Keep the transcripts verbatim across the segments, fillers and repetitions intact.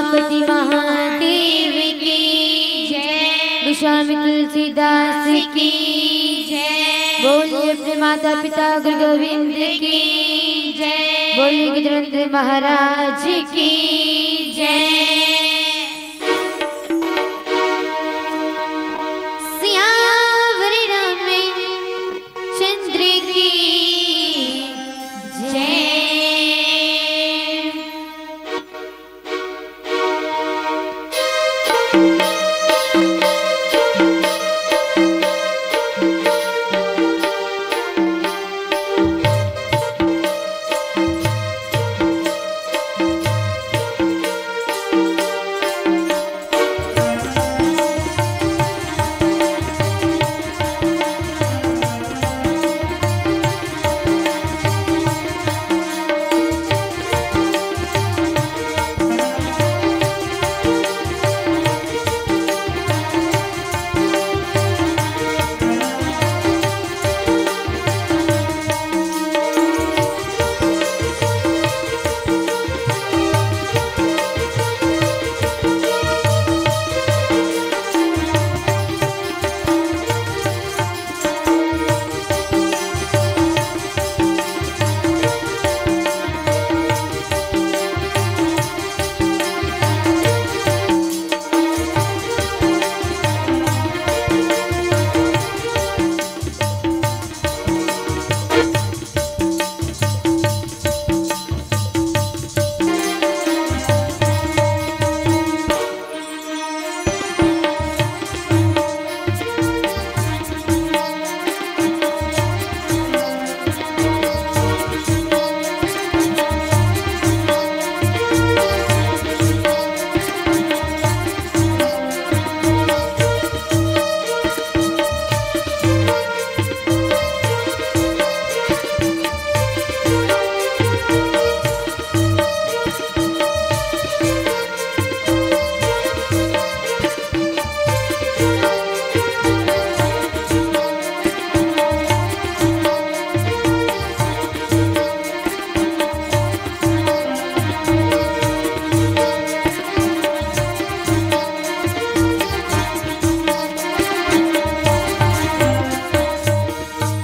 पति महादेव की जय। गोस्वामी तुलसीदास की जय। बोलिए अपने माता पिता गुरु गोविंद की जय। बोलिए गजेंद्र महाराज की जय। सियावर रामचंद्र की जय।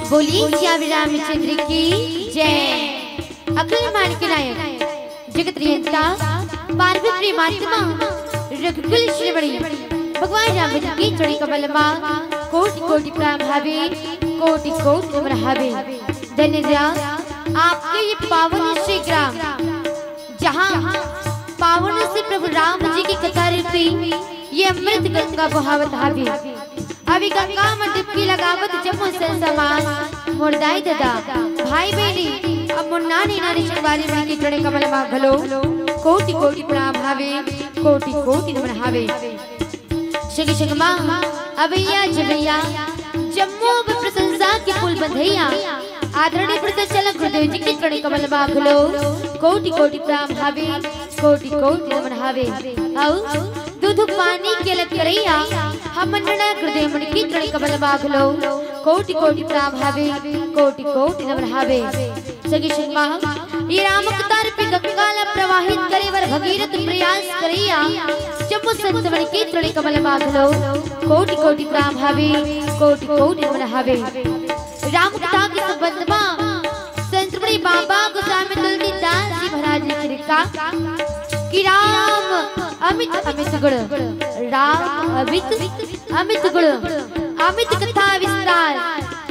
बोलिए सियावर रामचंद्र की जय। अखिल ब्रह्मांड के नायक, जगत नियंता, पार्वती प्रेमात्मा, रघुकुल शिरोमणि, भगवान राम जी के चरण कमल मा कोटि कोटि प्रणाम हावे, कोटि कोटि नमन हावे। धन्य राम, आपके ये पावन श्री ग्राम, जहाँ पावन से प्रभु राम जी की कथा रूपी ये अमृत गंगा बहावत हावे। अभी गंगा में डुबकी लगावत जम्मो संत समाज, मोर दाई ददा, भाई बहिनी, अब मोर नानी नानी संगवारी मन के चरण कमल मा घलो कोटि कोटि प्रणाम हावे, कोटि कोटि नमन हावे। संगी संगमा, अवैया जवैया, जम्मो प्रशंसा के पुल बंधैया, आदरणीय प्रशंसक गुरुदेव जी के चरण कमल मा घलो कोटि कोटि प्रणाम हावे, कोटि कोटि नमन हावे। अउ दूध पानी के लत करैया, हमन ला गुरुदेव मन के चरण कमल मा घलो कोटि कोटि प्रणाम हावे, कोटि कोटि नमन हावे। संगी संगमा, ये राम कथा रूपी गंगा ला प्रवाहित करे बर भगीरथ प्रयास करैया जम्मो संत मन के चरण कमल मा घलो कोटि कोटि प्रणाम हावे, कोटि कोटि नमन हावे। राम कथा के संबंध मा संत श्री बाबा गोस्वामी तुलसीदास जी महाराज लिखे लिखा कि राम अमित अमित गुण, राम अमित अमित गुण, अमित कथा विस्तार,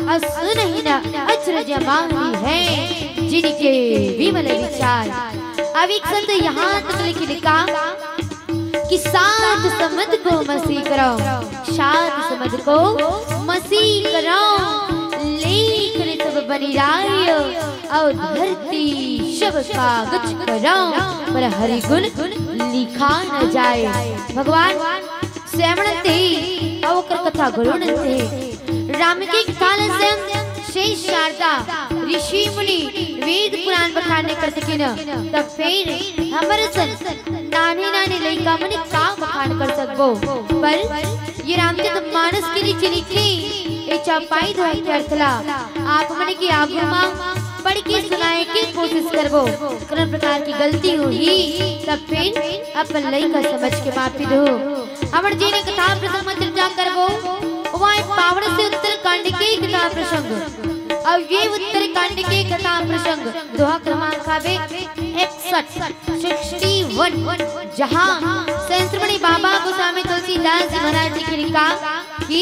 अस सुनहिं न अचरज माहि है, जिनके विमल विचार। अब एक संत यहाँ तक लिखे लिखा कि साध समध को मसी करौ, साध समध को मसी करौ, लेख ऋतव बनि राय, अउ धरती सब कागज करौ, पर हरि गुण लिखा न जाय। भगवान श्रवण ते अउ ओकर कथा गुरुण ते राम के काल से शेष शारदा ऋषि मुनि वेद पुराण बखाने कर सकिन, तब फिर हमर सन नानी नानी लइका मन का बखान कर सकबो। पर ये रामचरित मानस के लिए लिखे ए चौपाई दोहे के अर्थ ला आप मन के आगू मा पढ़ के सुनाए के कोशिश करबो। कोनो प्रकार के गलती होही, तब फिर अपन लइका समझ के माफी दो। हमन जेन कथा प्रसंग म चर्चा करबो, वो आय पावन से उत्तरकांड के कथा प्रसंग। अउ ये उत्तरकांड के कथा प्रसंग दोहा क्रमांक हवे इकसठ, सिक्सटी वन, जहाँ संत शिरोमणि बाबा गोस्वामी तुलसीदास जी महाराज जी के लिखा कि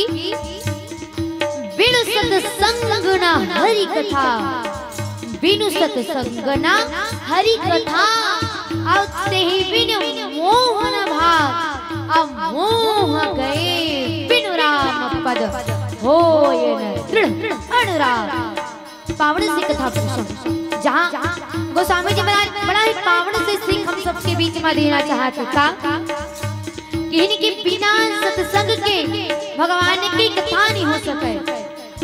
बिनु सतसंग न हरि कथा, बिनु सतसंग न हरि कथा, अउ तेहि बिनु मोह न भाग, अउ मोह गए बिनु राम पद, होय न दृढ़ अनुराग। पावन से कथा प्रसंग, जहाँ गोस्वामी जी महाराज बड़ा ही पावन से सीख हम सबके बीच में देना चाहत हे का, कि इनके बिना सत्संग के भगवान की कथा नहीं हो सके।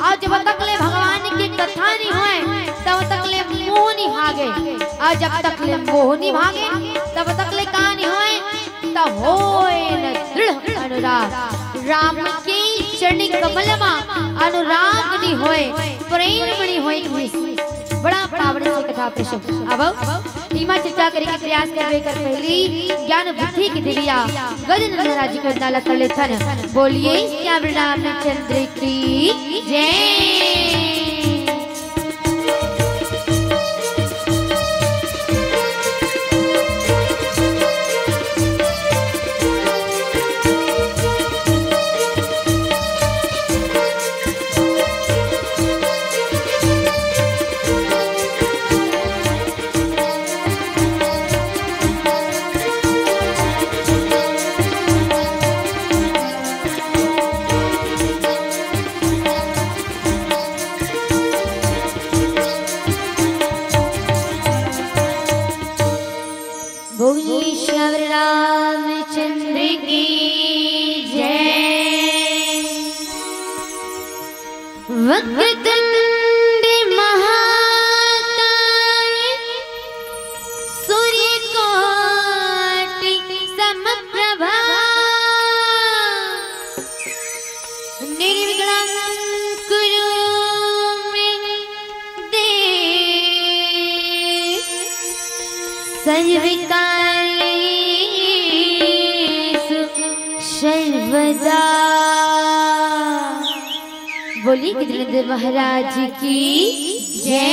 अउ जब तक ले भगवान की कथा नहीं होय, तब तक ले मोह नहीं भागे। अउ जब तक ले मोह नहीं भागे, तब तक ले का नहीं होय, त होय न दृढ़ अनुराग। राम के चरण कमल मा अनुराग नहीं होय, प्रेम नहीं होय। बड़ा पावन से कथा प्रसंग। अब इमा चर्चा करे के प्रयास करबे कर पहली ज्ञान बुद्धि के देविया गजानन महाराज जी के वंदना ला कर लेथन। बोलिए श्याम रामचंद्र की जय। बोलिए श्याम रामचंद्र की जय। वक्रतुंड महाकाय सूर्यकोटि समप्रभा। निर्विघ्नं कुरु मे देव सर्वकार्येषु सर्वदा। बोलिए गजानन महाराज की जय।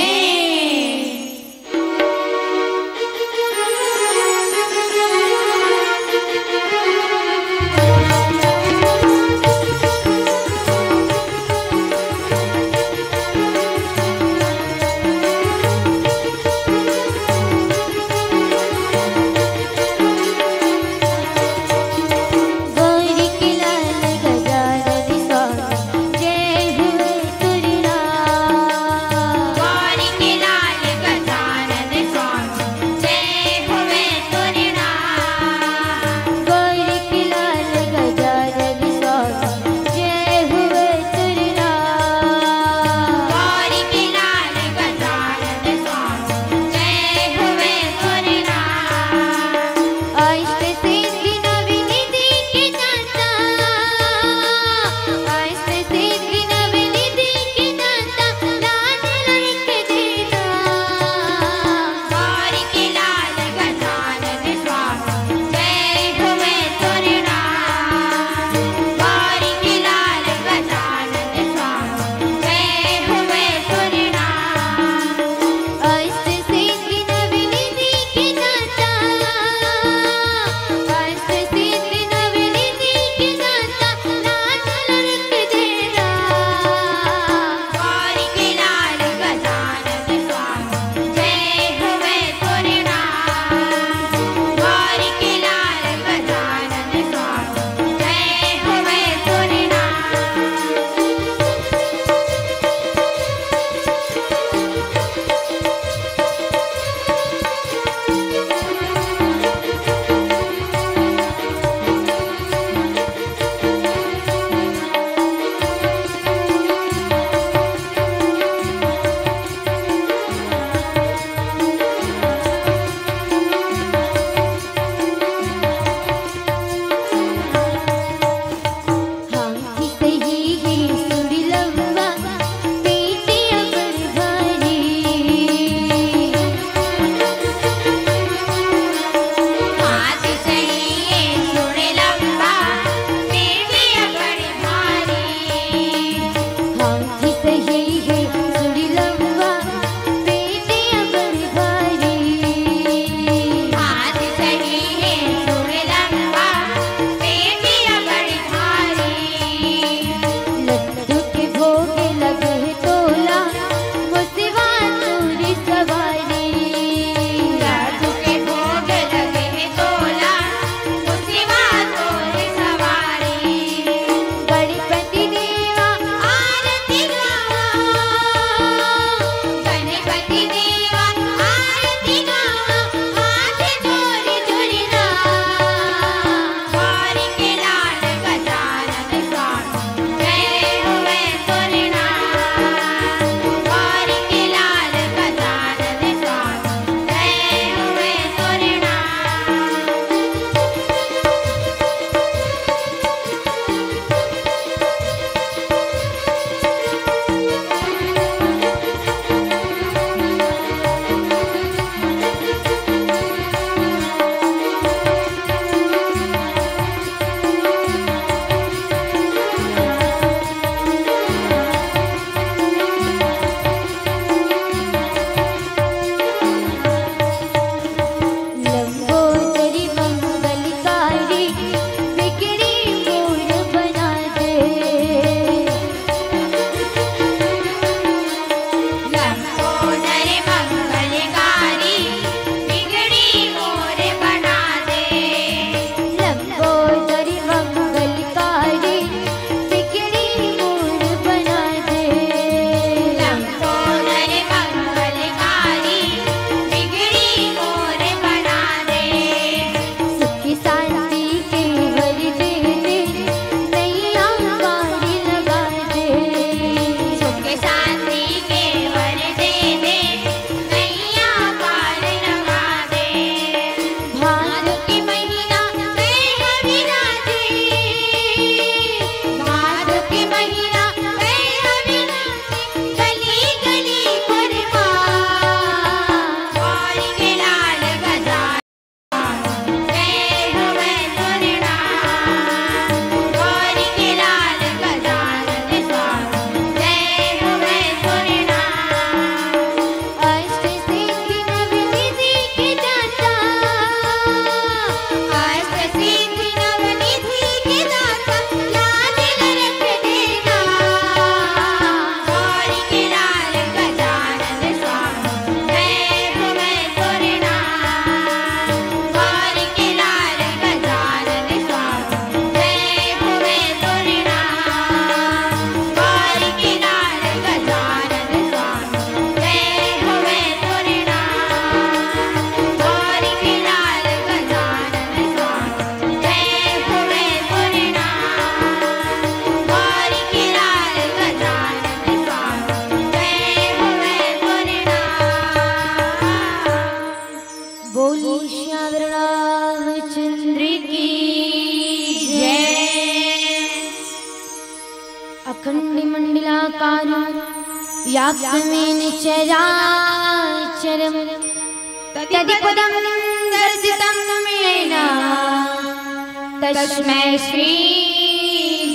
खण्डमण्डलाकारं व्याप्तमेन चराचरम्। तदिपदं दर्शितं येन तस्मै श्री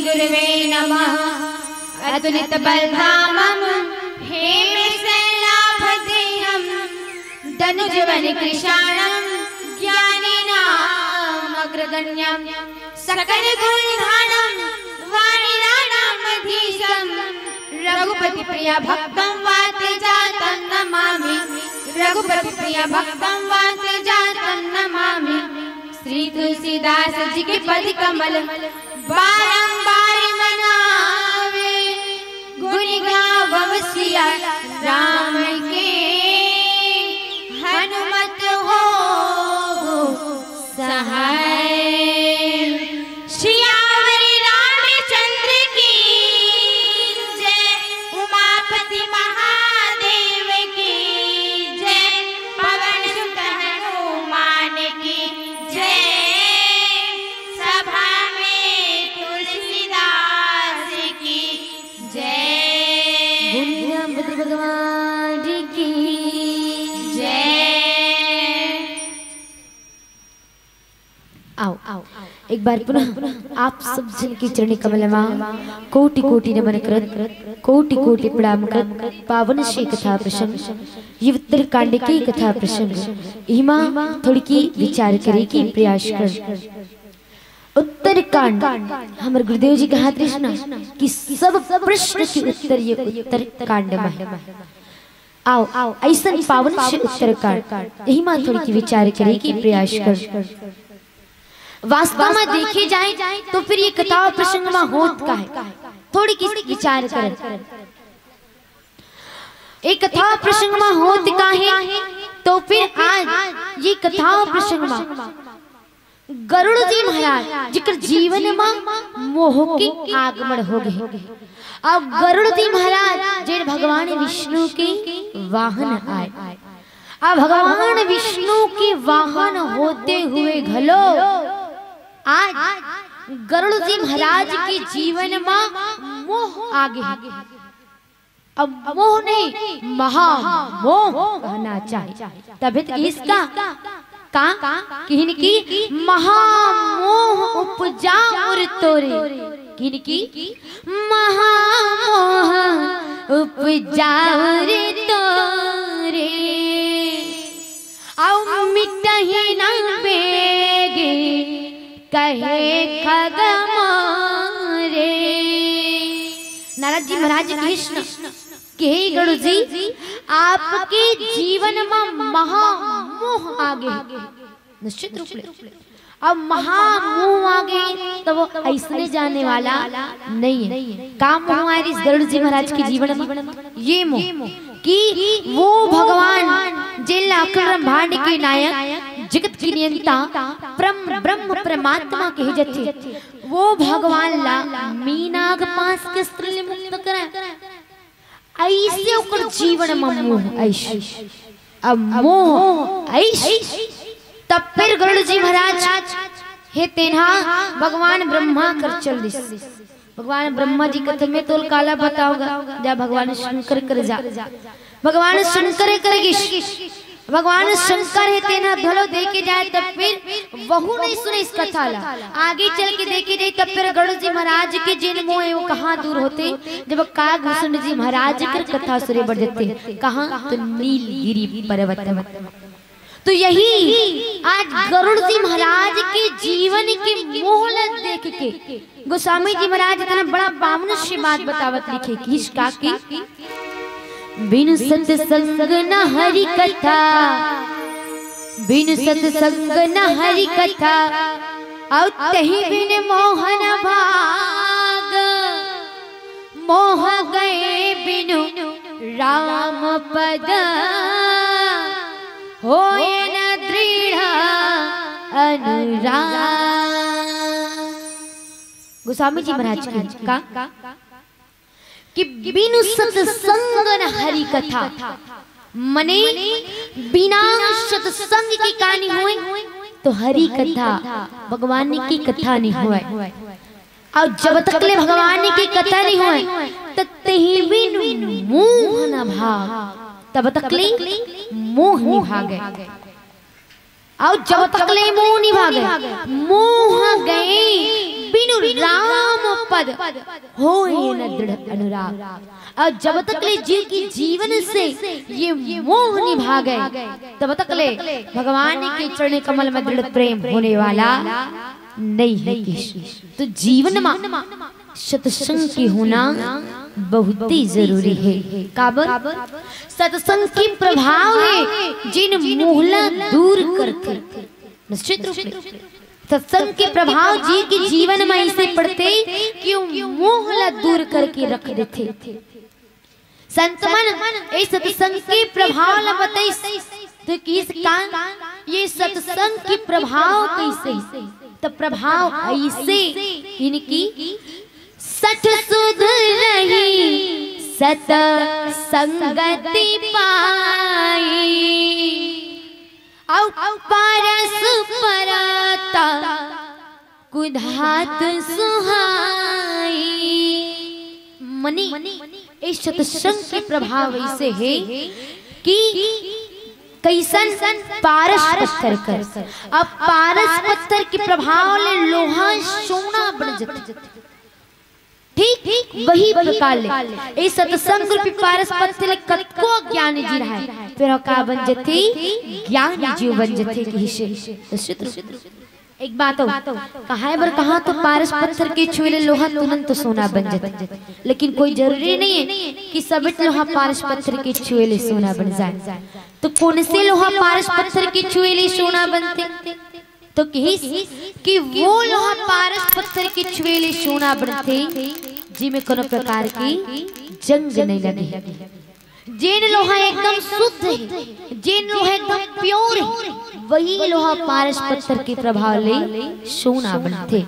गुरवे नमः। अतुलितबलधामं हेमशैलाभधेयं दनुजवनकृशाणं ज्ञानिनामग्रगण्यं सकलगुणधारणं वाणिराणामधीशं रघुपतिप्रियभक्तं वातजातं नमामि। रघुपतिप्रियभक्तं वातजातं नमामि। श्री तुलसीदास जी के पद कमल बारंबार मनावे, गुण गावव सिया राम के, हनुमत होउ सहाय। सियावर रामचंद्र की जय, उमापति महादेव की जय, पवन सुत हनुमान की जय, सभा में तुलसीदास की जय। बोलिए रामभद्र भगवान की जय। आओ, आओ, एक बार पुनः आप सब जन के चरणी कमल मा कोटि कोटि नमन करत, कोटि कोटि प्रणाम करत, पावन श्री कथा प्रसंग, ये उत्तरकांड की कथा प्रसंग, इमा थोड़ी की विचार करे की प्रयास कर। उत्तरकांड, हमर गुरुदेव जी कहा कृष्णा कि सब प्रश्न के उत्तर ये उत्तरकांड में है। आओ, ऐसन पावन से उत्तरकांड, यही मा थोड़ी की विचार करे की प्रयास कर। वास्तव में देखे जाए तो फिर ये कथा प्रसंग मा होत का है, थोड़ी की विचार करें। एक कथा प्रसंग मा होत का है, तो फिर आज ये कथा प्रसंग मा गरुड़ जी महाराज जेकर जीवन मा मोह के आगमन हो गए। अब गरुड़ जी महाराज जेन भगवान विष्णु के वाहन आए, अब भगवान विष्णु के वाहन होते हुए घलो आज गरुड़ जी महाराज के जीवन मा मोह आ गए। अब मोह नहीं, महामोह कहना चाहिए। तभी तो इसका का किहिन की महामोह उपजा उर तोरे, किहिन की महामोह उपजा उर तोरे, अउ मिटही न बेगे कहे खग मारे। नारद जी महाराज कृष्ण के, "हे गरुड़ जी, आपके जीवन मा महामोह आ गए।" निश्चित रूप ले। अब महामोह आ गए तो वो ऐसने जाने वाला नहीं है। का मोह आए इस गरुड़ जी महाराज के जीवन मा? ये मोह कि वो भगवान जेला अखिल ब्रह्मांड के नायक, जगत के नियंता, परम ब्रह्म परमात्मा कहे जथे, वो भगवान ला मीनाग पास के स्त्री मुक्त करे। ऐसे ओकर जीवन मा मोह ऐस। अब मोह ऐस, तब फिर गरुड़ जी महाराज हे तेन्हा भगवान ब्रह्मा कर चल दिस। भगवान ब्रह्मा जी कथे, "मैं तोल काला बताऊंगा, जा भगवान शंकर कर जा।" भगवान शंकर कर गिस। भगवान शंकर हे तेन्हा धलो देखे जाए, तब फिर वहू नहीं सुने इस कथा ला। आगे चल के देखे जाए, तब फिर गरुड़ जी महाराज के जेन मोह हे वो कहाँ दूर होते, जब काग भूषण जी महाराज कर कथा सुने बर जथे। कहाँ? तो नीलगिरी पर्वत में। तो यही आज गरुड़ जी महाराज के जीवन के मोह ल देख के गोस्वामी जी महाराज इतना बड़ा पावन से बात बतावत लिखे कि इसका कि बिनु सत्संग न हरि कथा, बिनु सत्संग न हरि कथा, अउ तही बिन मोहन भाग। मोह गए बिनु राम पद, होय न दृढ़ अनुराग। गोस्वामी जी महाराज की का कि बिनु सत्संग न हरि कथा, मने बिना सत्संग के का नहीं होए, तो हरि कथा, भगवान की कथा नहीं होए। अउ जब तक ले भगवान के कथा नहीं होय, त तेही बिन मोह न भाग, तब तक ले मोह नहीं भागे। अउ जब तक ले मोह नहीं भागे, मोह गए बिनु राम पद, होए न दृढ़ अनुराग। अउ जब तक ले जीव की जीवन से ये मोह नहीं भागे, तब तक ले भगवान के चरण कमल में दृढ़ प्रेम होने वाला नहीं है किसी। तो जीवन में सत्संग के होना बहुत ही जरूरी है। काबर? सत्संग के प्रभाव हे जेन मोह ला दूर करथे। निश्चित रूप ले सत्संग के प्रभाव जीव के जीवन में ऐसे पड़थे कि वो मोह ला दूर करके रख देथे। संत मन ए सत्संग के प्रभाव ला बताइस, त किस का ये सत्संग के प्रभाव कैसे? त प्रभाव ऐसे इनकी, सठ सुध रही सत संगति पाई, अउ पारस परता कुधात सुहाई। मनी, इस सत्संग के प्रभाव ऐसे हे कि कैसन? पारस पत्थर कर। अब पारस पत्थर के प्रभाव ले लोहा सोना बन जथे। ठीक वही प्रकार ले ए सत्संग रूपी पारस पत्थर ले कतको ज्ञानी जी रहय, फेर ओ का बन जथे? ज्ञानी जीव बन जथे। कहिसे निश्चित रूप। एक बात हो, कहाय बर कहा तो पारस पत्थर के छुए ले लोहा तुरंत सोना बन जथे, लेकिन कोई जरूरी नहीं है कि सबेच लोहा पारस पत्थर के छुए ले सोना बन जाए। तो कौन से लोहा पारस पत्थर के छुए ले सोना बनथे? तो कहिस कि वो लोहा पारस पत्थर के छुए ले सोना बनथे, जिमे कोनो प्रकार के जंग नहीं लगे। जेन लोहा एकदम शुद्ध हे, जेन लोहा एकदम प्योर हे, वही लोहा पारस पत्थर के प्रभाव ले सोना बनथे।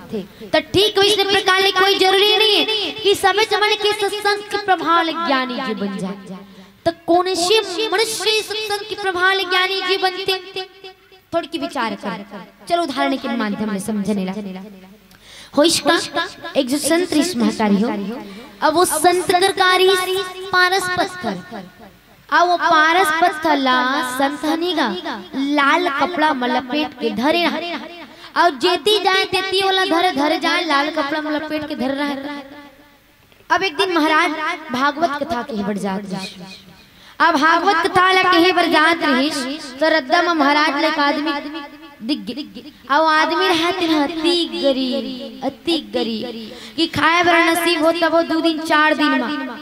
त ठीक वैसने प्रकार ले कोई जरूरी नहीं है कि सबेच मन के सत्संग के प्रभाव ले ज्ञानी जी बन जाए। त कौन से मनुष्य सत्संग के प्रभाव ले ज्ञानी जी बनथे? थोड़की विचार कर। चलो उदाहरण के माध्यम ले समझने ला। होइस का एक जो संत रिस महतारी हो, अब वो संत कर का रिस पारस पत्थर, अब वो पारस पत्थर ला संत हनी गा लाल कपड़ा में लपेट के धरे रहा, अउ जेती जाए तेती ओला धरे धरे जाए, लाल कपड़ा में लपेट के धरे रहा। अब एक दिन महाराज भागवत कथा कहे बर जात रहिस। अब भागवत कथा ला कहे बर जात रहिस, तो रद्दा म महाराज ले एक आदमी दिख गे। अउ आदमी रहत रहा अति गरीब, अति गरीब कि खाए बर नसीब हो तभो दू दिन चार दिन म,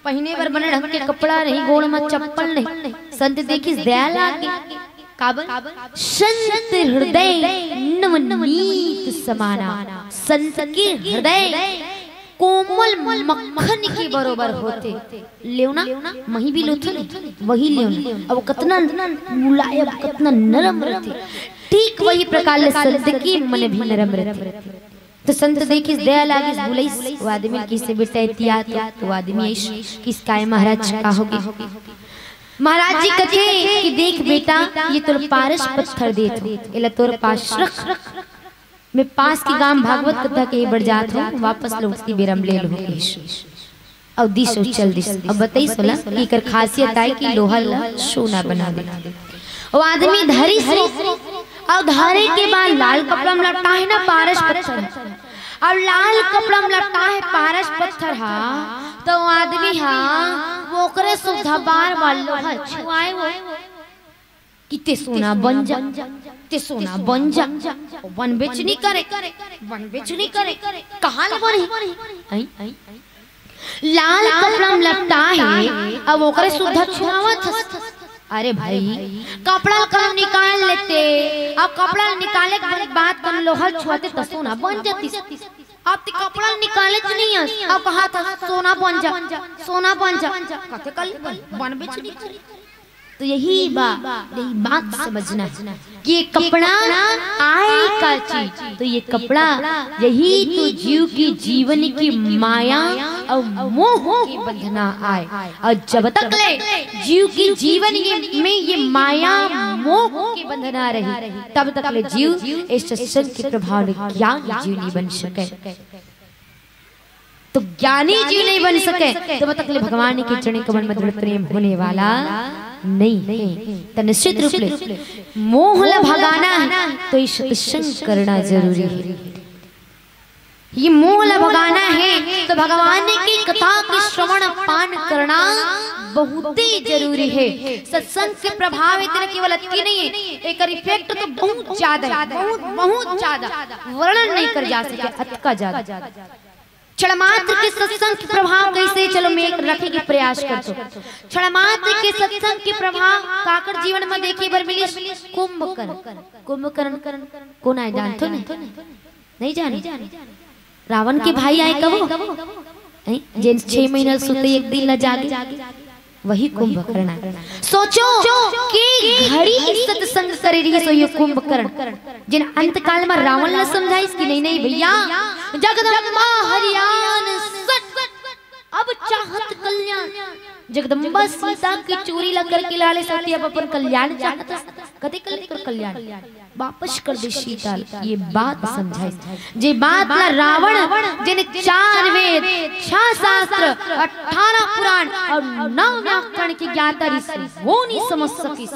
पहिने बर बने ढंग के कपड़ा नहीं, गोड़ म चप्पल नहीं। संत देखिस दया लागे। काबर? संत हृदय नवनीत समाना। संत के हृदय कोमल मक्खन के बरोबर होथे। लेव ना, मही भी लोथन, वही लेव ना। अब कतना मुलायम, कतना नरम रथे, ठीक वही प्रकार ले संत के मन भी नरम रथे। तो संत देखिस दया लागिस, बुलाइस वो आदमी ल, कहिसे बेटा एती आ तो। तो वो आदमी आइस, कहिस काय महाराज का होगे? महाराज जी कथे कि देख बेटा, ये तोर पारस पत्थर देत हो, एला तोर पास रख, मैं पास के गांव भागवत कथा कहे बर जात हूँ, वापस लौटती बेरा म ले लूँ कहिस। अउ दिस अउ चल दिस। अब बताइस ओला कि एकर खासियत आय कि लोहा ल सोना बना दे। वो आदमी धरिस वो, अउ धरे के बाद लाल कपड़ा म लपटाहे ना पारस पत्थर। अब लाल कपड़ा म लपटाहे पारस पत्थर हा, तो वो आदमी हा वो ओकरे सुविधा बार बार लोहा छुआए वो कि ते सोना बन जा, ते सोना बन जा। वो बनबेच नहीं करे, बनबेच नहीं करे, कहाँ ले बनही? आई, आई। लाल कपड़ा म लपटाहे, अब ओकरे सुविधा छुआवत हस। अरे भाई, कपड़ा ल कम निकाल लेते, अब कपड़ा ल निकाले के बाद कम लोहा ल छुआते त सोना बन जातिस। अब ते कपड़ा ल निकालेच नहीं हस, अब कहा था सोना बन जा, सोना बन जा, कथे कल बनबेच नहीं करे। तो यही बा, यही बात समझना है कि ये कपड़ा आय का चीज, तो ये कपड़ा यही तो जीव की जीवन की माया अउ मोह के बंधना आय। अउ जब तक ले जीव की जीवन ये, में ये माया मोह के बंधना रही, तब तक ले जीव इस सत्संग के प्रभाव ले ज्ञान जीव नहीं बन सके। तो ज्ञानी जीव नहीं बन सके, तब तक ले भगवान के चरण कमल में दृढ़ प्रेम होने वाला नहीं है। तो निश्चित रूप ले मोह ला भगाना है, तो ये सत्संग करना जरूरी है। ये मोह ला भगाना है, तो भगवान की कथा के श्रवण पान करना बहुत ही जरूरी है। सत्संग के प्रभाव इतने केवल अतकी नहीं है, एकर इफेक्ट तो बहुत ज्यादा है, बहुत, बहुत ज्यादा, वर्णन नहीं कर जा सके, अतका ज्यादा। क्षण मात्र के सत्संग के प्रभाव कैसे, चलो मैं रखे के प्रयास करतो। क्षण मात्र के सत्संग के प्रभाव काकर जीवन में देखे बर मिलिस? कुंभकर्ण। कुंभकर्ण कोन आय, जानथो नहीं? नहीं जाने। रावण के भाई आय कबो? हैं? जेन छह महीना सुते, एक दिन ला जागे, वही कुंभकर्ण आय। सोचो कि घड़ी सत्संग करे रहिस, सो ये कुंभकर्ण, जेन अंतकाल में रावण ला समझाइस कि नहीं, नहीं भैया, जगदम्बा हरियान सत, अब चाहत कल्याण। जगदम्बा सीता के चोरी ला करके लाले साथी, अब अपन कल्याण चाहत हस। कते कल्याण? तोर कल्याण वापस कर दे सीता ला, ये बात समझाइस। जे बात ला रावण, जेने चार वेद, छह शास्त्र, अठारह पुराण और नौ व्याकरण के ज्ञाता रिहिस, वो नहीं समझ सकिस,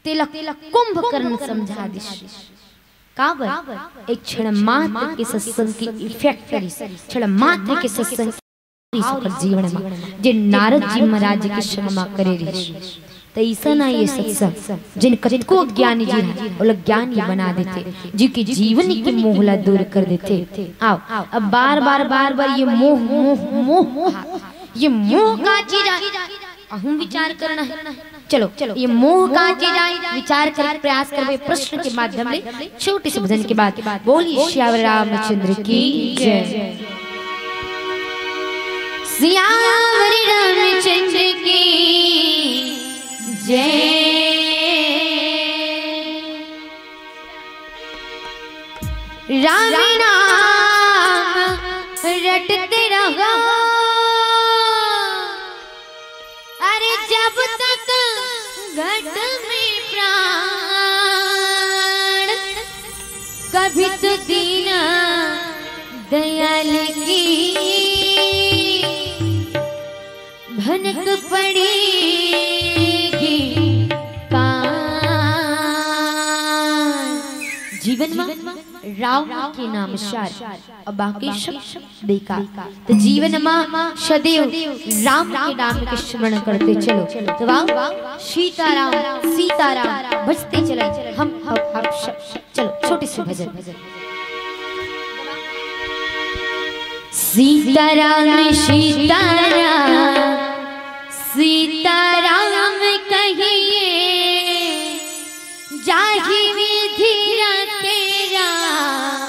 तेला कुंभकर्ण समझा दिस। काबर? एक क्षण मात्र के सत्संग के इफेक्ट रिहिस, क्षण मात्र के सत्संग रिहिस ओकर जीवन म, जे नारद जी महाराज के क्षमा करे रिहिस। त अइसन ये सत्संग, जिन कतको ज्ञानी जी हे, ओला ज्ञानी बना देथे, जी के जीवन के मोह ला दूर कर देथे। आओ, अब बार-बार, बार-बार ये मोह, मोह, मोह, ये मोह का चीज आय, अहू विचार करना हे। चलो, ये मोह का चीज आय, विचार कर प्रयास करबे प्रश्न के माध्यम ले, छोटे से भजन के बाद। बोलिए सियावर रामचंद्र की जय। सियावर रामचंद्र की जय। राम नाम रटते रहो, अरे जब तक घट में प्राण, कभी तो दीना दयाल की भनक पड़ेगी कान। जीवन में राम के नाम सार, अउ बाकी सब बेकार। त जीवन म सदैव राम के नाम के स्मरण करते चलो। त वाह, सीताराम, सीताराम भजते चले हम, हम, हम सब। चलो, छोटे से भजन। सीताराम, सीताराम, सीताराम कहिए, जाहि विधि रखे राम,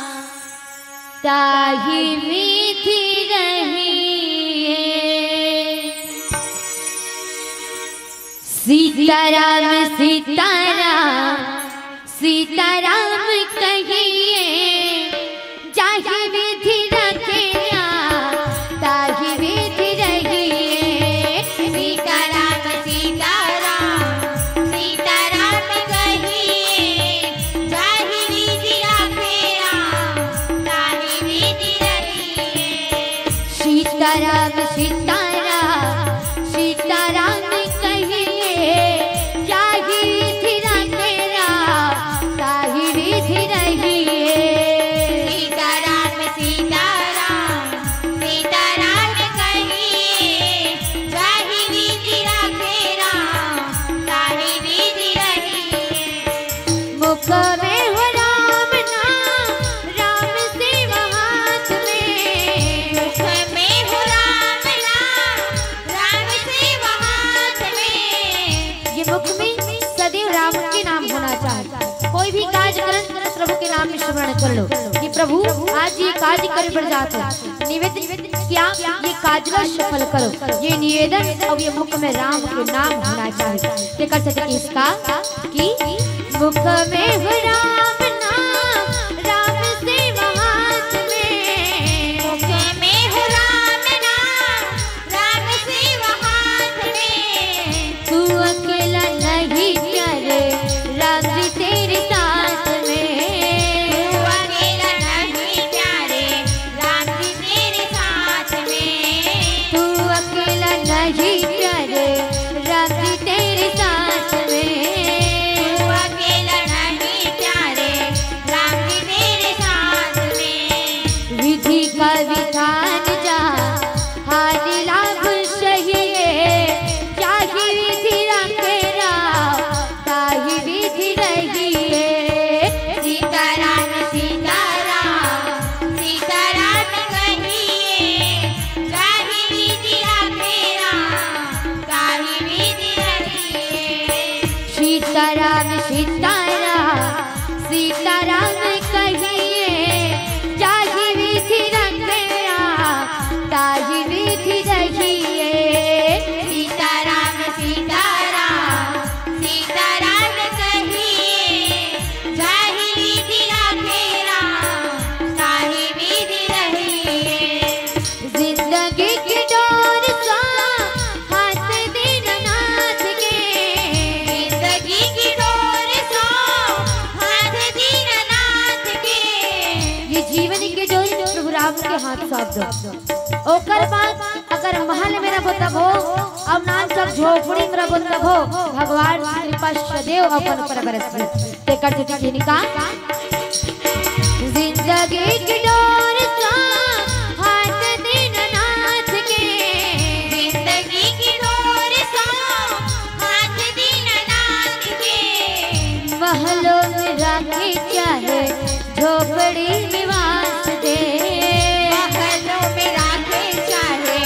ताहि विधि रहिए। सीताराम, सीताराम, सीताराम कहिए, जाहि विधि रखे राम, ताहि विधि रहिए। सीताराम, सीताराम, सीताराम कहिए, जाहि विधि रखे राम, ताहि विधि रहिए। सीताराम, सीताराम, सीताराम कहिए, जाहि विधि रखे राम, ताहि विधि रहिए। सीताराम, सीताराम, सीताराम कहिए, जाहि विधि रखे राम, ताहि विधि रहिए। मुख में हो राम नाम, राम सेवा हाथ में। मुख में हो राम नाम, राम सेवा हाथ में। ये मुख में सदैव राम के नाम होना चाहिए। कोई भी काज करन तो प्रभु के नाम में स्मरण कर लो कि प्रभु, आज ये काज करे बर जात हो, निवेदन किया, ये काज ला सफल करो। ये निवेदन अउ ये मुख में राम के नाम होना चाहिए। ते कर सकते इसका कि मुख में हो राम नाम, राम सेवा हाथ में। मुख में हो राम नाम, राम सेवा हाथ में। तू अकेला नहीं प्यारे, राम जी तेरे साथ में। तू अकेला नहीं प्यारे, राम जी तेरे साथ प्रभु राम के हाथ सौंप दो। ओकर बाद अगर महल में रहो तभो, अउ नानचुक झोपड़ी में रहो तभो, भगवान कृपा सदैव अपन ऊपर बरसही। तेकर सेती किनिका, जिंदगी के डोर सौंप हाथ दीननाथ के, जिंदगी के डोर सौंप हाथ दीननाथ के। महलों में राखे चाहे झोपड़ी में वास दे, महलों में राखे चाहे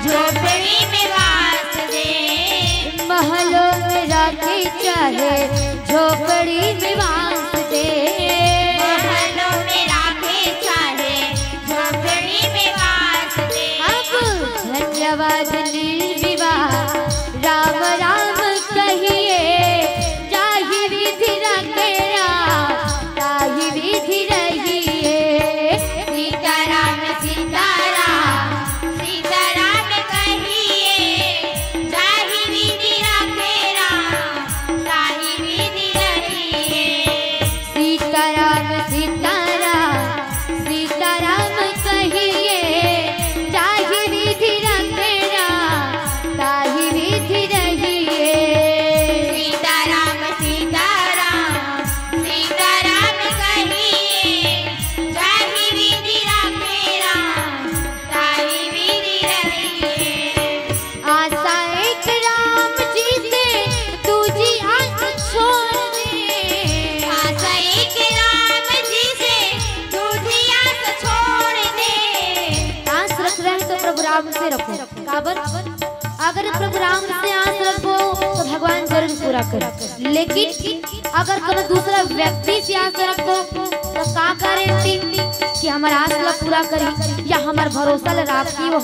झोपड़ी में वास दे, महलों में राखे चाहे झोपड़ी में वास दे, महलों में राखे चाहे झोपड़ी में वास दे। अब धन्यवाद निर्विवाद, राम राम कहिए, जाहि विधि रखे राम, ताहि विधि रहिए। सीताराम सीताराम, सीताराम कहिए, जाहि विधि रखे राम, ताहि विधि रहिए। सीताराम सीताराम, सीताराम कहिए, जाहि विधि रखे राम, ताहि विधि रहिए। सीताराम सीताराम, सीताराम कहिए, जाहि विधि रखे राम, ताहि विधि रहिए। आसा एक राम जी से दूजी आस छोड़ दे, आसा एक राम जी से दूजी आस छोड़ दे। आस रख रहे हैं तो प्रभु राम से रखो। काबर? अगर प्रभु राम से आस रखो तो भगवान जरूर पूरा करे, लेकिन अगर कोनो दूसरा व्यक्ति से आस रखो तो का गारंटी कि हमर आस ला पूरा करी या हमर भरोसा ला राखी वो?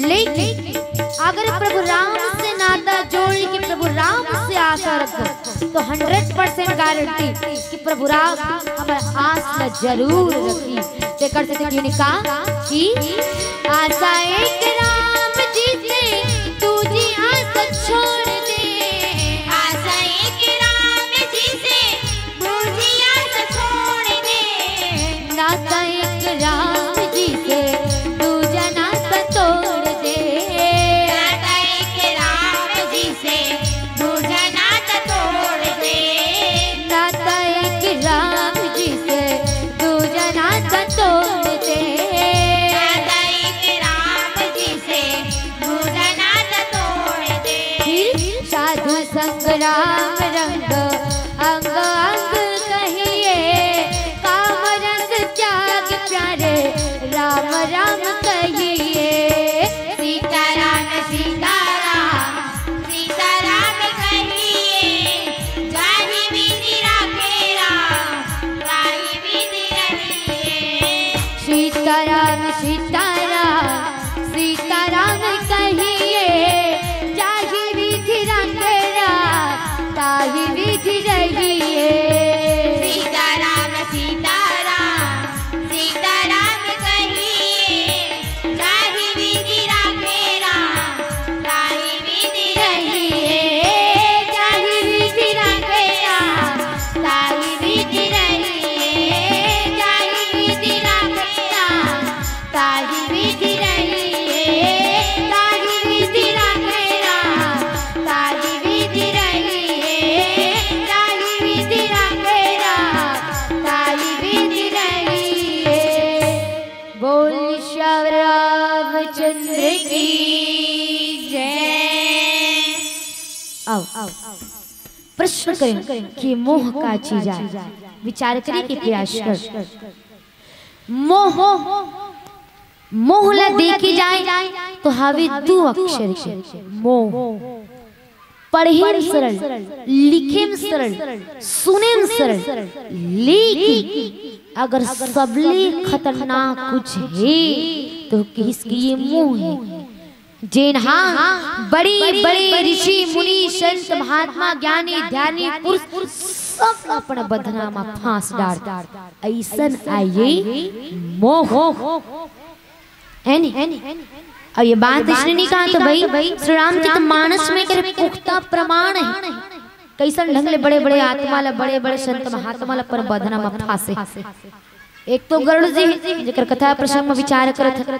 लेकिन अगर प्रभु राम से नाता जोड़ के प्रभु राम से आस रखो तो हंड्रेड परसेंट गारंटी कि प्रभु राम हमर आस ला जरूर रखी। तेकर सेती किनिका कि आसा एक राम जी से दूजी आस छोड़ दे, आसा एक राम जी से दूजी आस छोड़ दे। नाता एक राम जी से दूजा नाता तोड़ दे, नाता एक राम जी से दूजा नाता तोड़ दे, नाता एक राम जी से दूजा नाता तोड़ दे, नाता एक राम जी से दूजा नाता तोड़ दे। फिर साधु संग राम रंग अंग अंग कहिए, काम रंग त्याग प्यारे राम राम कहिए। सीताराम सीताराम, सीताराम कहिए, जाहि विधि राखे राम, ताहि विधि रहिए। सीताराम सीताराम, सीताराम कहिए, जाहि विधि राखे राम, ताहि विधि रहिए। सीताराम सीताराम, सीताराम कहिए, जाहि विधि राखे राम, ताहि विधि रहिए। जाहि विधि राखे राम, ताहि विधि रहिए। जाहि विधि राखे राम, ताहि विधि रहिए। जाहि विधि राखे राम, ताहि विधि रहिए। जाहि विधि राखे राम, ताहि विधि रहिए। बोल श्री रामचंद्र की जय। आओ, आओ, प्रश्न करें कि मोह का चीज आय। विचार करे के प्रयास कर। मोह, मोह ला देखे जाय तो हावे दू अक्षर के मोह। पढ़े में सरल, लिखे में सरल, सुने में सरल, लेकिन अगर सबले खतरनाक कुछ हे तो किहिस कि ये मोह हे। जेन हा बड़े बड़े ऋषि मुनि संत महात्मा ज्ञानी ध्यानी पुरुष सब अपन बंधना म फांस डार, अइसन आय ये मोह। है नी? अउ ये बात अइसने नहीं कहा तो भाई, श्री रामचरित मानस में करे पुख्ता प्रमाण हे। कइसन ढंग ले बड़े बड़े आत्मा ला, बड़े बड़े संत महात्मा ला अपन बंधना म फांसे। एक तो गरुड़ जी हे, जेकर कथा प्रसंग में विचार करत हे।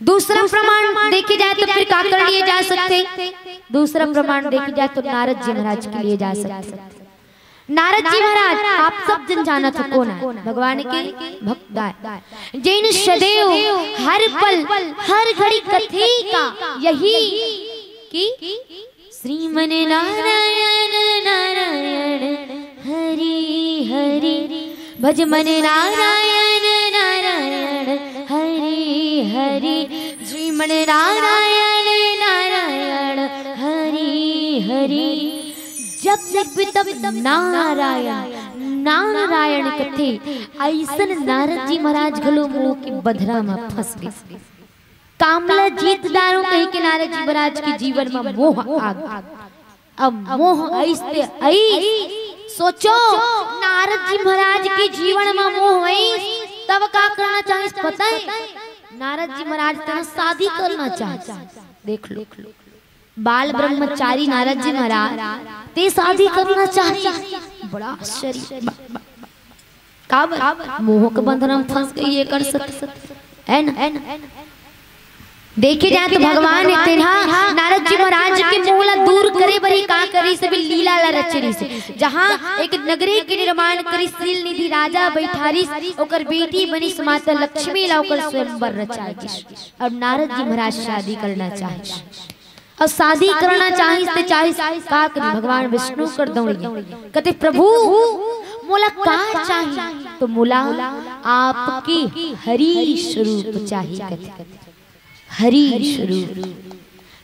दूसरा प्रमाण देखे जाए तो फिर काकर लिए जा सकथे? दूसरा प्रमाण देखे जाए तो नारद जी महाराज के लिए जा सकथे। नारद जी महाराज आप सब जन जानत हो कोन आय, भगवान के भक्त आय, जेन सदैव हर पल हर घड़ी कथे का यही कि श्रीमन नारायण नारायण हरि हरि, भज मन नारायण नारायण हरि हरि, श्रीमन नारायण नारायण हरि हरि। जब जब तब नारायण नारायण कथे, अइसन नारद जी महाराज घलो मोह के बंधना म फंस गे। काम ल जीत डारंव कहिके नारद जी महाराज के जीवन म मोह आ गे। अब मोह अइस ते अइस, सोचो, नारद जी महाराज के जीवन म मोह अइस, तब का करना चाहिस पता हे? नारद जी महाराज तेन शादी करना चाहिस। देख लो, बाल ब्रह्मचारी नारद जी महाराज, ते शादी करना चाहिस। बड़ा आश्चर्य। काबर? मोह के बंधन म फंस गे, ये कर सकत हे ना? देखे जाए तो भगवान हे तेन ह नारद जी महाराज के मोह ला दूर करे बर ही का करिस, अभी लीला ला रचे रिहिस। जहाँ एक नगरी के निर्माण करिस, शील निधि राजा बैठारिस, ओकर बेटी बनिस माता लक्ष्मी ला ओकर स्वयंवर रचाय गिस। अब नारद जी महाराज शादी करना चाहिस। अउ शादी करना चाहिस ते चाहिस का करी? भगवान विष्णु कर दौड़िया। कथे, "प्रभु, मोला का चाही?" तो मोला आपके हरि स्वरूप चाही कथे। हरि स्वरूप।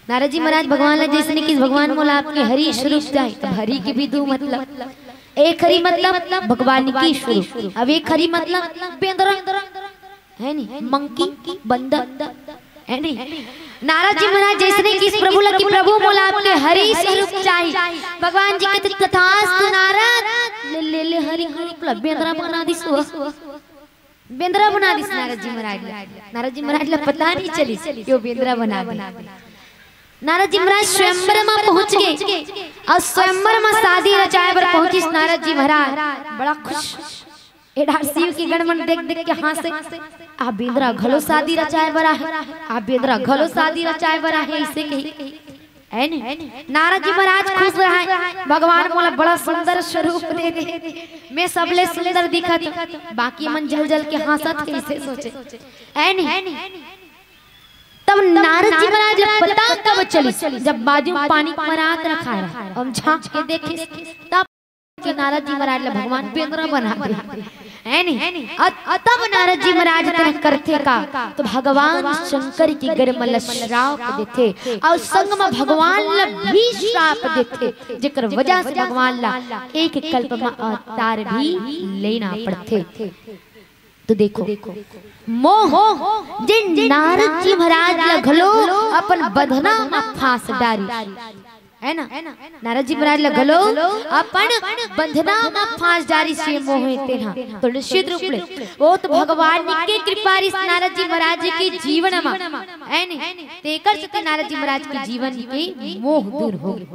नारद जी महाराज भगवान ला जइसने किहिस, "भगवान, मोला आपके हरि स्वरूप चाही।" तब हरि के भी दू मतलब, एक हरि मतलब भगवान के स्वरूप, अब एक हरि मतलब बेंदरा, हे नी, मंकी, बंदर, हे नी। नारद जी महाराज जइसने किहिस प्रभु ला कि, "प्रभु, मोला आपके हरि स्वरूप चाही।" भगवान जी कथे, "तथास्तु नारद।" ले, ले, ले, हरि स्वरूप ला बेंदरा बना दिस वो। बेंदरा बना दिस नारद जी महाराज ला। नारद जी महाराज ला पता नहीं चलिस कि वो बेंदरा बना दे। नारद जी महाराज स्वयंवर म पहुंच गे अउ स्वयंवर म शादी रचाय बर पहुंचिस नारद जी महाराज। बड़ा खुश। ए डार शिव के गण मन देख देख के हांसे, "आ बेंदरा घलो शादी रचाय बर आहे, आ बेंदरा घलो शादी रचाय बर आहे," अइसे कही। हे नी? नारद जी महाराज खुश रहय, "भगवान मोला बड़ा सुंदर स्वरूप दे दे, मैं सबले सुंदर दिखत हंव, बाकी मन जल जल के हांसत हे," अइसे सोचे। हे नी? तब नारद जी महाराज ला पता कब चलिस, जब बाजू म पानी के मरात रखाय रहय, अउ झांक के देखिस, तब कि नारद जी महाराज ला भगवान बेंदरा बना दे, हे नी? अ-, अ-, तब नारद जी महाराज तेन करथे का, तो भगवान शंकर के गरम ल श्राप देथे, अउ संग म भगवान ला भी श्राप देथे, जेकर वजह से भगवान ला एक कल्प म अवतार भी लेना पड़थे। तो देखो, मोह, जे नारद जी महाराज ला घलो अपन बंधना म फांस डारिस, हे ना? नारद जी महाराज ला घलो अपन बंधना म फांस डारिस हे मोह हे तेन ह। तो निश्चित रूप ले वो तो भगवान के कृपा रिहिस नारद जी महाराज के जीवन म, हे नी? तेकर सेती नारद जी महाराज के जीवन के मोह दूर हो गे।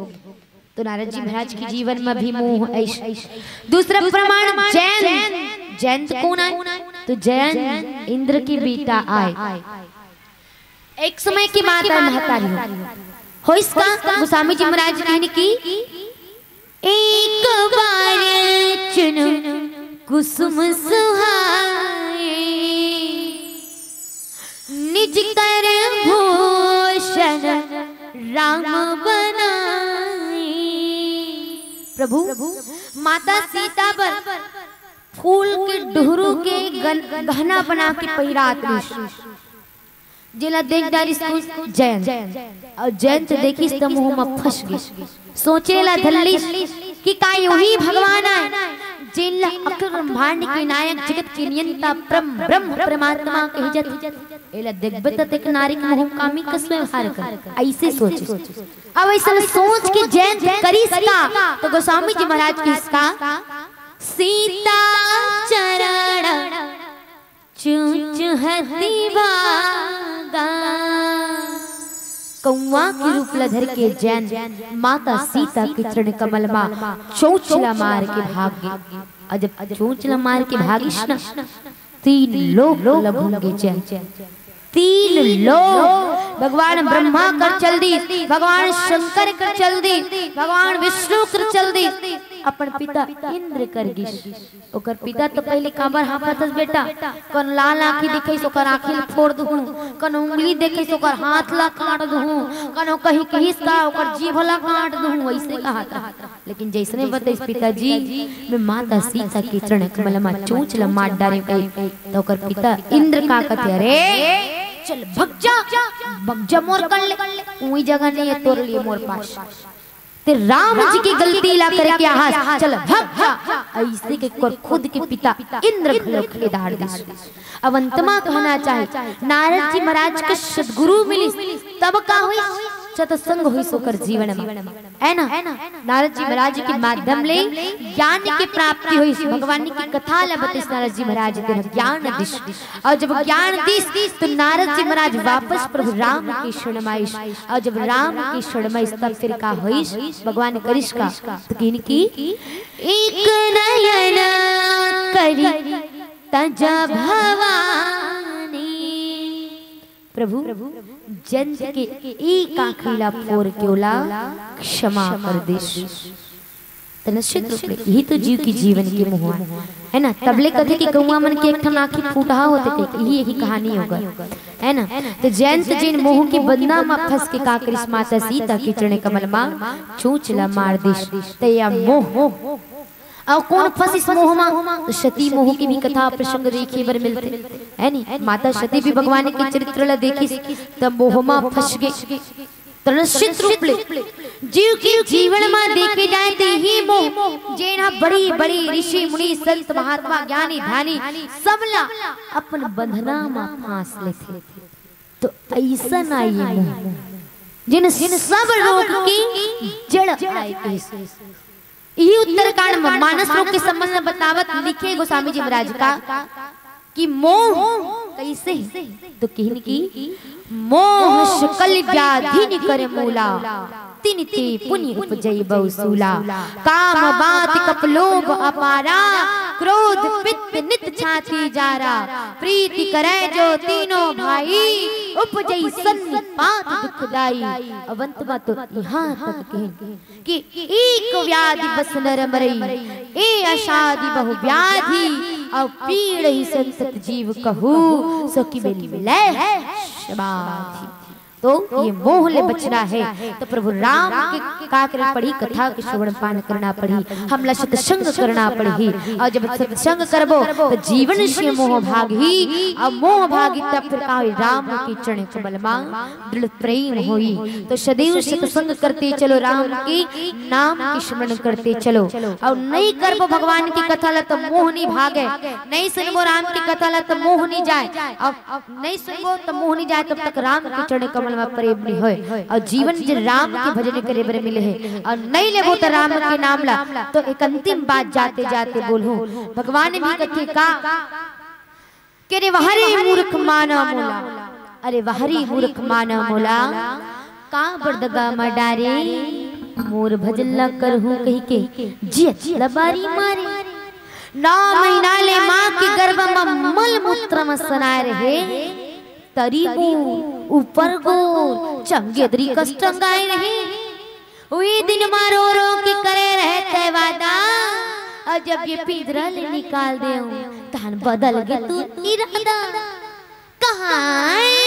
तो नारद जी महाराज के जीवन म भी मोह अइस। दूसरा प्रमाण जयंत। जयंत कोन आय? तो जयंत इंद्र के बेटा आय। एक समय के बात आय, महतारी हो। होइस का गोस्वामी जी महाराज कहिन कि एक बार चुन कुसुम सुहाए, निज कर भूषण राम बनाए। प्रभु, माता सीता बर फूल के डुहरू के गन-, गहना बना के पहिरात रिहिस। जेला देख डारिस जयंत, अउ जयंत देखिस त मोह म फंस गे। सोचे ला धर लिस कि का यूही भगवान आय, जेन ला अखिल ब्रह्मांड के नायक, जगत के नियंता, परम ब्रह्म परमात्मा कहे जाथे। एला देखबे त देख नारी के मोह कामी कस व्यवहार कर, अइसे सोचे। अब अइसन सोच के जयंत करिस का, तो गोस्वामी जी महाराज कहिस का, सीता चरण चूचहति भागा। कौआ के रूप ला धर के जयंत माता सीता के चरण कमल मा चोंच ला मार के भाग गे। अउ जब चोंच ल मार के भागिस ना, तीन लोक ल घूम गे चैन। तीन लोक, भगवान ब्रह्मा कर चल दिस, भगवान शंकर कर चल दिस, भगवान विष्णु कर चल दिस, अपन पिता इंद्र कर गिस। ओकर पिता तो पहली काबर हाँफत हस बेटा, कन लाल आँखी दिखइस ओकर आँखी ल फोड़ दुहूँ, कन उंगली देखइस ओकर हाथ ला काट दुहूँ, कन कहीं कहिस का ओकर जीभ ला काट दुहूँ, वइसे कहत रहा। लेकिन जइसने बतइस पिताजी, मैं माता सीता के चरण कमल मा चोंच ला मार डारे कही, त ओकर पिता इंद्र का कथे, अरे चल भग जा, भग जा मोर कर ले, उही जगह नहीं है तोर लिए मोर पास। ते राम जी के गलती ला करके आहस, चल भग जा। अइसे के कर खुद के पिता इंद्र घलो खेदार दिस। अब अंत मा कहना चाही, नारद जी महाराज के सदगुरु मिलिस, तब का होइस? सत्संग होइस ओकर जीवन मा, है ना? नारद जी महाराज के माध्यम ले ज्ञान के प्राप्ति होइस, भगवान के कथा ला बतइस नारद जी महाराज, तेन ज्ञान दिस। अउ जब ज्ञान दिस, त नारद जी महाराज वापस प्रभु राम के शरण मा आइस। अउ जब राम के शरण मा आइस, तब फिर का होइस? भगवान करिस का? त किहिन कि एक नयन करी तज भवानी। प्रभु, जयंत के एक आँखी ला फोर के ओला क्षमा कर दिस। त निश्चित रूप ले इही तो जीव के जीवन के मोह आय, है ना? तब ले कथे कि कौआ मन के एक ठन आँखी फूटहा होथे, कहिके इही, इही कहानी होगे, है ना? त जयंत जेन मोह के बंधना मा फंस के का करिस, माता सीता के चरण कमल मा चोंच ला मार दिस। त या मोह, अउ कोन फंसिस मोह मा? त सती मोह के भी कथा प्रसंग देखे बर मिलथे, है नी? माता सती भी भगवान के चरित्र ला देखिस, त मोह मा फंस गे। त निश्चित रूप ले जीव के जीवन मा देखे जाए त इही मोह, जेन ह बड़ी बड़ी ऋषि मुनि संत महात्मा ज्ञानी ध्यानी सब ला अपन बंधना मा फांस लेथे। त अइसन आय ये मोह, जेन सब रोग के जड़ आय कहिस। इही उत्तरकांड म मानस रोग के संबंध म बतावत लिखे गोस्वामी जी महाराज का कि मोह कइसे हे? त किहिन कि मोह सकल व्याधि निकर मूला, तिनते पुनि उपजई बहु सूला। काम बात कप लोभ अपारा, क्रोध पित्त नित छाती जारा। प्रीति करे जो तीनों भाई, उपजई सन्निपात दुखदाई। अब अंत मा तो इहाँ तक किहिन कि एक व्याधि बस नर मरई, ए असाधि बहु व्याधि, अउ पीड़हि संतत जीव कहू, सो कि मिलय समाधि। तो ये मोह ले बचना हे, त प्रभु राम के का करे पड़ही? कथा के श्रवण पान करना पड़ही, हमला सत्संग करना पड़ही। अउ जब सत्संग करबो, त जीवन से मोह भागही, अउ मोह भागही, तब फिर का होही? राम के चरण कमल मा दृढ़ प्रेम होई। त सदैव सत्संग करते चलो, राम के नाम के स्मरण करते चलो। अउ नइ करबो भगवान के कथा ला त मोह नइ भागे, नइ सुनबो राम के कथा ला त मोह नइ जाय, अउ नइ सुनबो त मोह नइ जाय, तब तक राम के चरण कमल मा प्रेम नइ होय। अउ जीवन जे राम के भजन करे बर मिले हे, अउ नइ लेबो त राम के नाम ला, त एक अंतिम बात जाते जाते बोलहूँ, भगवान भी कथे का? के रे वाह रे मूर्ख माना मोला, अरे वाह रे मूर्ख माना मोला, का बरदगा म डारे, मोर भजन ला करहूँ कहिके जियत ल बारी मारे। नौ महीना ले माँ के गर्भ म मल मूत्र म सनाए रहे, तरी मुँह ऊपर गोर चंगेदरी कस टंगाए रहे। उही दिन मा रो रो के करे रहे तय वादा, अउ जब ये पिंजरा ले निकाल देंव, तहन बदल गे तोर इरादा। कहाँ आए?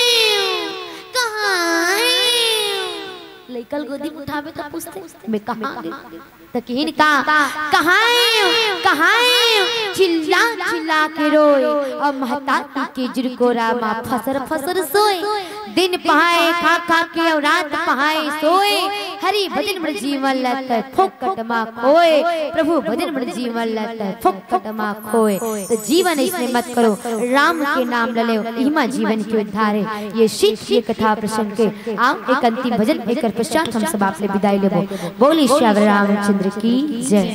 कहाँ आए? लइका ल गोदी म उठाबे त पूछथे, मैं कहाँ गे? त किहिन का, कहाँ आए? कहाँ आए? चिल्ला चिल्ला के रोए, अउ महतारी के जुरकोरा मा फसर फसर सोए। दिन पहाए खा खा के अउ रात पहाए सोए। हरि भजन म जीवन ल तय फोकट मा खोए। प्रभु भजन म जीवन ल तय फोकट मा खोए। त जीवन अइसने मत करो, राम के नाम ल लेव, इही मा जीवन के उद्धार हे। ये सीख, ये कथा प्रसंग के। आव एक अंतिम भजन, एकर पश्चात हम सब आप ले बिदाई लेबो। बोलिए सियावर रामचंद्र की जय।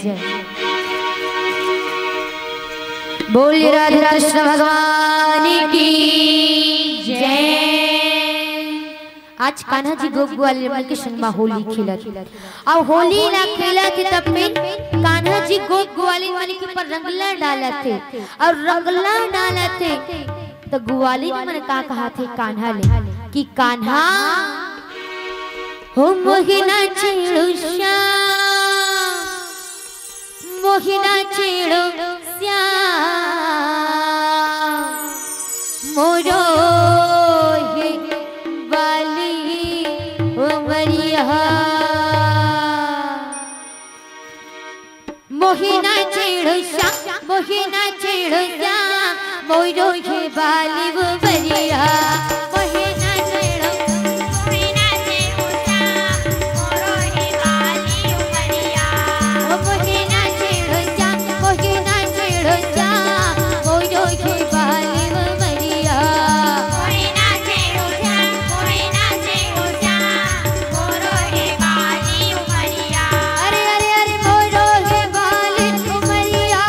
बोलिए राधे कृष्ण भगवान की जय। आज कान्हा जी गोप ग्वालिन मन के संग म होली खेलत हे। अउ होली ला खेलत हे तब में कान्हा जी गोप ग्वालिन मन के ऊपर रंग ला डालत हे। अउ रंग ला डालत हे त ग्वालिन मन का कहत हे कान्हा ले कि कान्हा हो मोहिना छेड़ू श्याम, मोहिना छेड़ू श्याम, मोरो हे बाली उमरिया। मोहिना छेड़ू श्याम, मोहिना छेड़ू श्याम, मोरो हे बाली उमरिया। मोहिना छेड़ू, मोहिना छेड़ू श्याम, मोरो हे बाली उमरिया। ओ मोहिना छेड़ू श्याम, मोहिना छेड़ू श्याम, मोरो हे बाली उमरिया। मोहिना छेड़ू श्याम, मोहिना छेड़ू श्याम, मोरो हे बाली उमरिया। अरे, अरे, अरे, मोरो हे बाली उमरिया,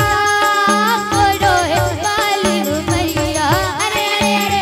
मोरो हे बाली उमरिया। अरे, अरे, अरे,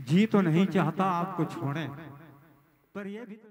जी तो नहीं चाहता आपको छोड़े, पर ये भी तो